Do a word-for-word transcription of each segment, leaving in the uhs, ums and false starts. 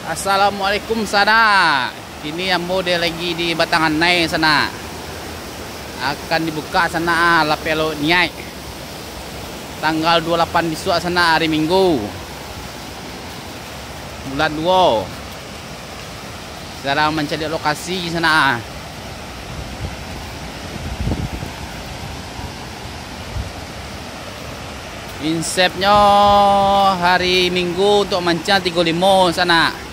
Assalamualaikum sanak. Kini ambo dek lagi di Batang Anai sanak. Akan dibuka sanak ah, lapeh lok niaik. Tanggal dua lapan bisuak sanak, hari Minggu. Bulan duo. Sadang mancaliak lokasi sanak ah. Insepnyo hari Minggu untuak mancang tigo limo sanak.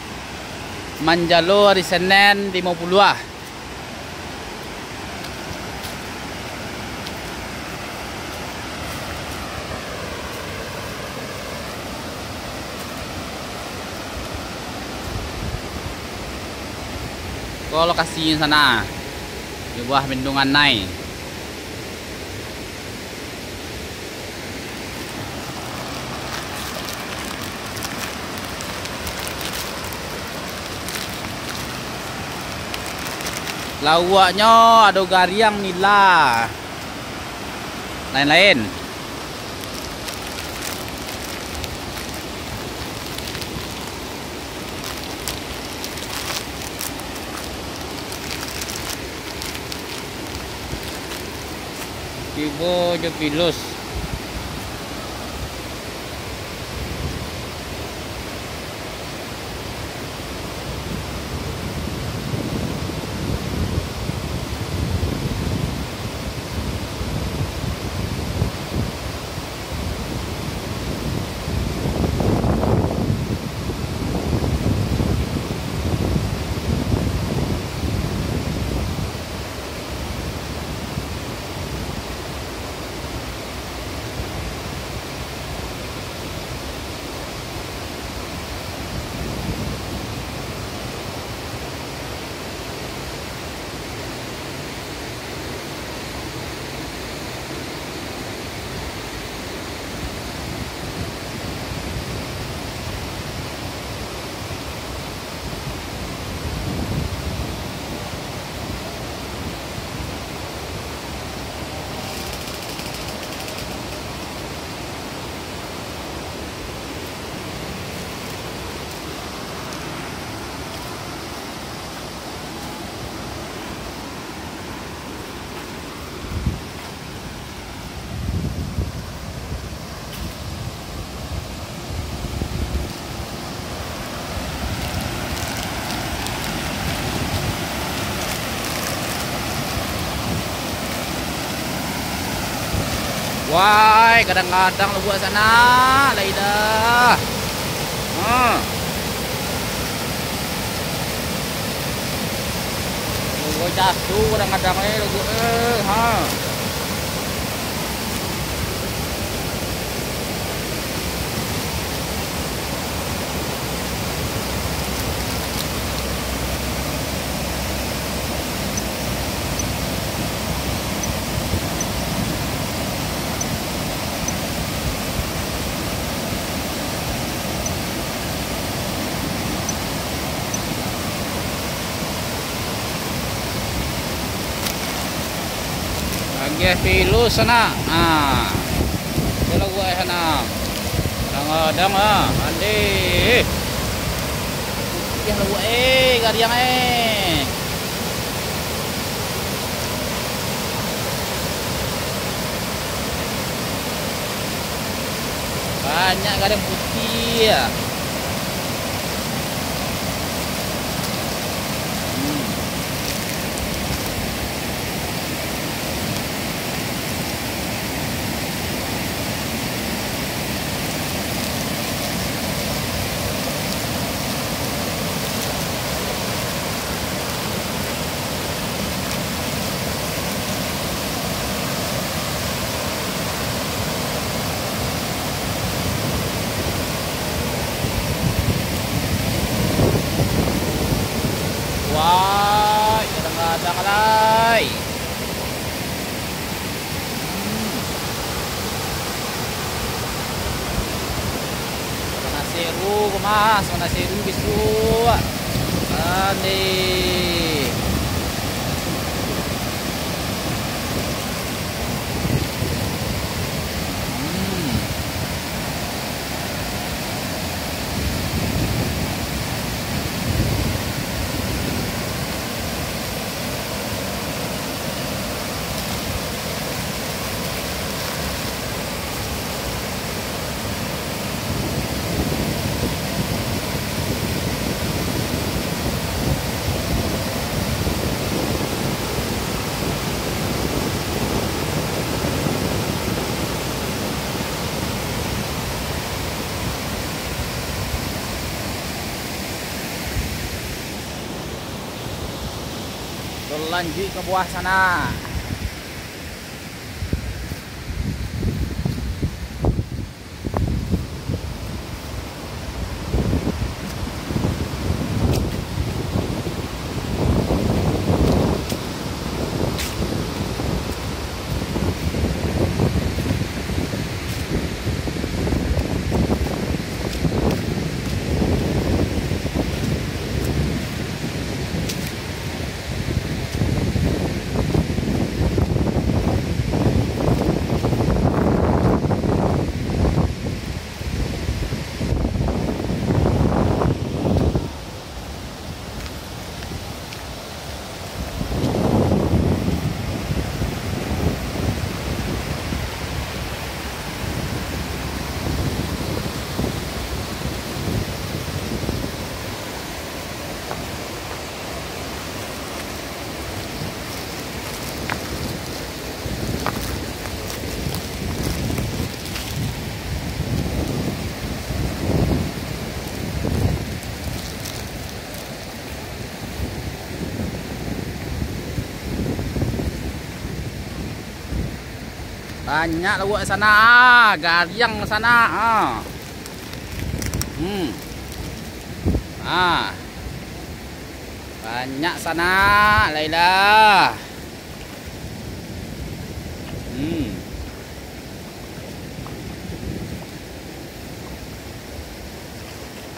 Manjalo hari Senen limo puluah ah. Ko lokasi sanak ah. Di bawah Bendungan Nai. Lauaknyo ado gariang, nila, lain-lain. Tibo jo pilus. Wai, gadang-gadang lubuak sanak, lai dah. Ha. Lubuak jatuah gadang-gadang, eh, lubuak, eh, ha. Agiah pilus sanak. Ha. Itulah buah sanak. Kadang-kadang ah, mandi. Putiah lah buah eh, gariang eh. Banyak gadang putiah. Hmm. Wai, gadang-gadang lai. Hmm. Sanak seru ko, Mas, sanak seru bisuak. Ande. Hmm. Lanjuik ka bawah sanak. Banyak lauak sanak, ah, gariang sanak, ah. Hmm. Ah. Banyak sanak, lai lah. Hmm.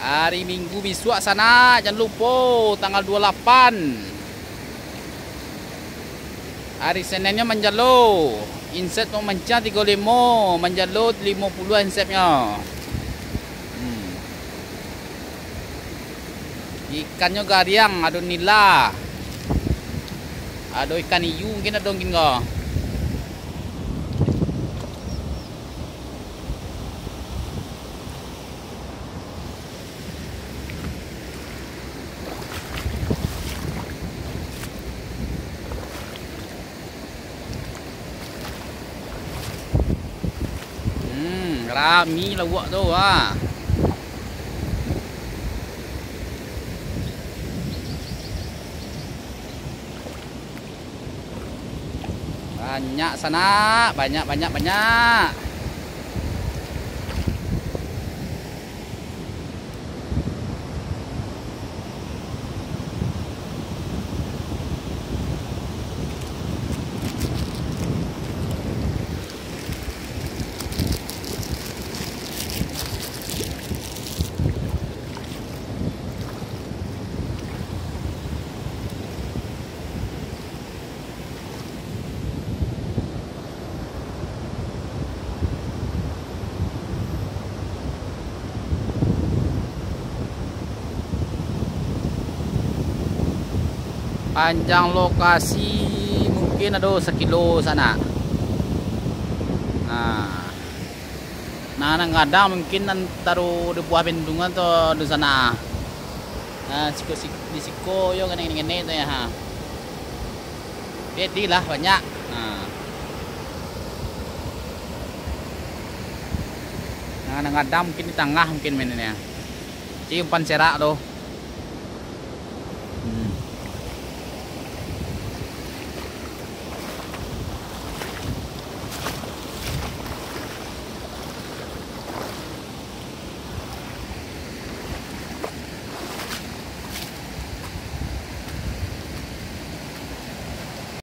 Hari Minggu bisuak sanak, jan lupo, tanggal duo lapan. Hari Seninnyo manjalo. Inset mamancang tigo limo, manjalo limo puluah insepnyo. Hmm. Ikannyo gariang, ado nila. Ado ikan iu mungkin ado mungkin ko. Hmm, rami lauak tu, ah. Banyak sanak, banyak, banyak, banyak. Panjang lokasi mungkin ado sakilo sanak. Nah. Nah, nan gadang mungkin antaro di bawah bendungan tu dunsanak. Nah, siko, sik-, di siko yo kenek-kenek tu yo, ha. Jadi lah banyak. Nah. Nah, nan gadang mungkin di tangah mungkin mainannyo. Jadi umpan serak tu. Hmm.